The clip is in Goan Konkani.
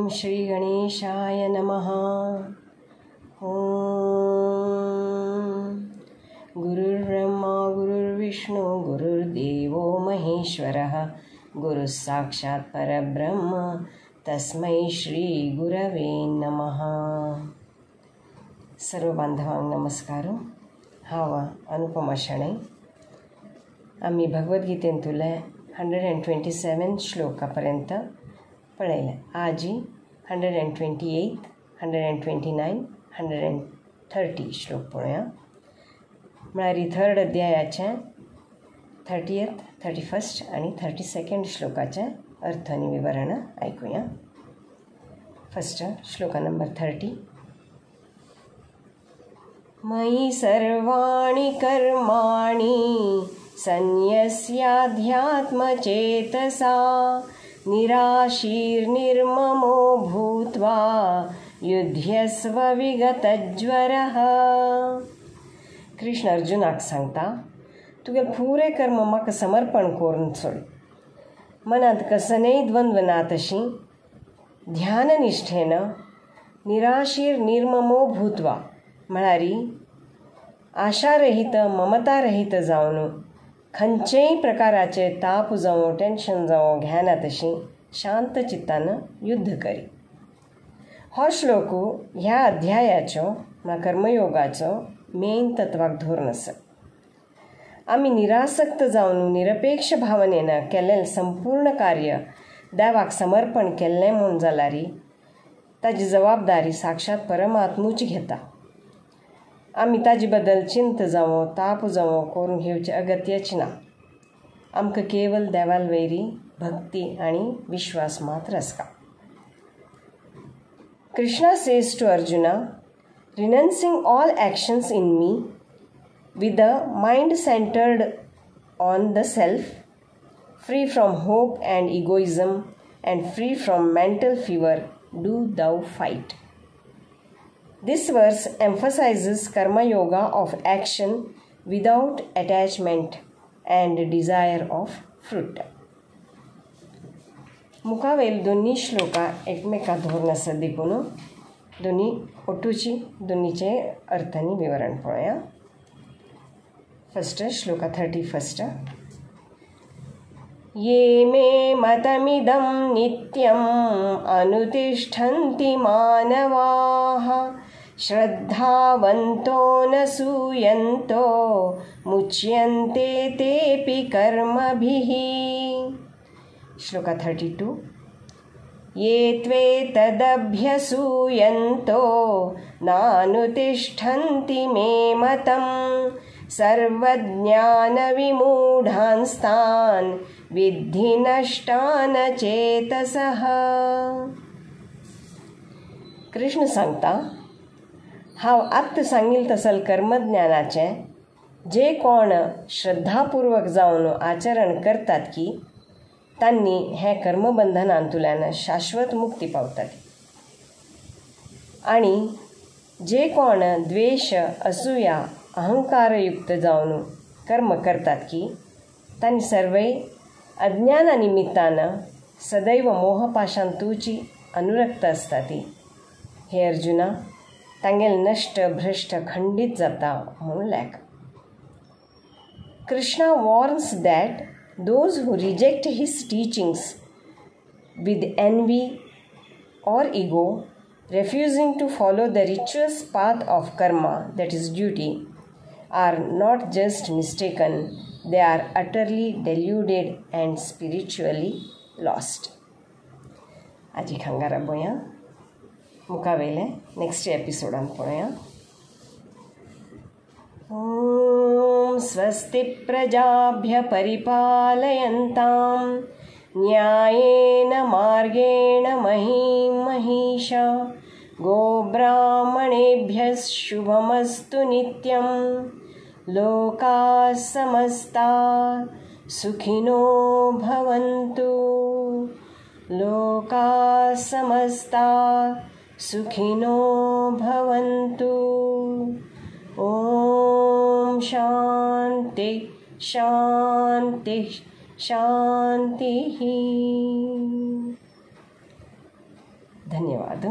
ओम श्री गणेशाय नमः। ओम गुरुर्ब्रह्मा गुरुर्विष्णु गुरुर्देवो महेश्वरः गुरुः साक्षात् परब्रह्म तस्मै श्री गुरवे नमः। सर्व बांधवांक नमस्कार। हांव अनुपमा शणै। आमी भगवद्गीतेंतुले 127 श्लोका पर्यंत पळयलें। आजी 128, 129, 130 श्लोक पळोवया। म्हळ्यार थर्ड अध्यायाचे 30th, 31st आनी 32nd श्लोकाचें अर्थ आनी विवरण आयकुया। First shloka number 30। मयि सर्वाणि कर्माणि सन्न्यस्याध्यात्मचेतसा निराशीर्निर्ममो भूत्वा युध्यस्व विगतज्वरः। कृष्ण अर्जुनाक सांगता, तुगे पुरे कर्म म्हाका समर्पण करून सोड। मनांत कसनेय द्वंद्व ना तशी ध्याननिष्ठेन निराशीर निर्ममो भूत्वा म्हळ्यार आशारहित ममतारहित जावन खंयचेय प्रकाराचे ताप जावं टेन्शन जावं घेना तशी शांत चित्तान युद्ध करी। हो श्लोक ह्या अध्यायाचो म्हळ्यार कर्मयोगाचो मेन तत्वाक धरून आसा। आमी निरासक्त जावन निरपेक्ष भावनेन केल्लें संपूर्ण कार्य देवाक समर्पण केल्लें म्हूण जाल्यार ताजी जबाबदारी साक्षात परमात्मूच घेता। आमी ताजे बद्दल चिंत जावं ताप जावं करून घेवचें अगत्यच ना। आमकां केवल देवाल वयरी भक्ती आनी विश्वास मात्र आसता। Krishna says to Arjuna, renouncing all actions in me with the mind centered on the self, free from hope and egoism and free from mental fever, do thou fight. This verse emphasizes karma yoga of action without attachment and desire of fruit. मुखावेल दोन्ही श्लोका एकमेका धरून आसा देखून दोन्ही ओटूची दोन्हीचे अर्थ आनी विवरण पळोवया। फर्स्ट श्लोका 31। ये मे मतमिदं नित्यम् अनुतिष्ठन्ति मानवाः श्रद्धावन्तो न सूयन्तो मुच्यन्ते तेऽपि कर्मभिः। श्लोका 32। ये त्वेतदभ्यसूयन्तो नानुतिष्ठन्ति मे मतं सर्वज्ञानविमूढांस्तान् विद्धि नष्टान चेतसः। कृष्ण सांगता, हांव आत्त सांगील तसल कर्मज्ञानाचें जे कोण श्रद्धापूर्वक जावन आचरण करतात की तांणी हें कर्मबंधनांतल्यान शाश्वत मुक्ती पावतात। आनी जे कोण द्वेश असूया अहंकारयुक्त जावन कर्म करतात की तांणी सर्वय अज्ञाना निमित्तान सदैव मोहपाशांतूची अनुरक्त आसतात। हे अर्जुना, तांगेल नश्ट भ्रश्ट खंडीत जाता म्हूण लेख. Krishna warns that those who reject his teachings with envy or ego, refusing to follow the rituous path of karma, that is duty, are not just mistaken, they are utterly deluded and spiritually lost. आजी खांगारा बोया मुखावेले नेक्स्ट एपिसोडान पळोवया। ओम स्वस्ति प्रजाभ्य परिपालयन्तां न्यायेन मार्गेण महीं महिषा गोब्राह्मणेभ्यः शुभमस्तु नित्यं। लोकाः समस्ता सुखिनो भवन्तु। लोकाः समस्ता सुखिनो भवन्तु। ॐ शान्ति शान्ति शान्तिः। धन्यवाद.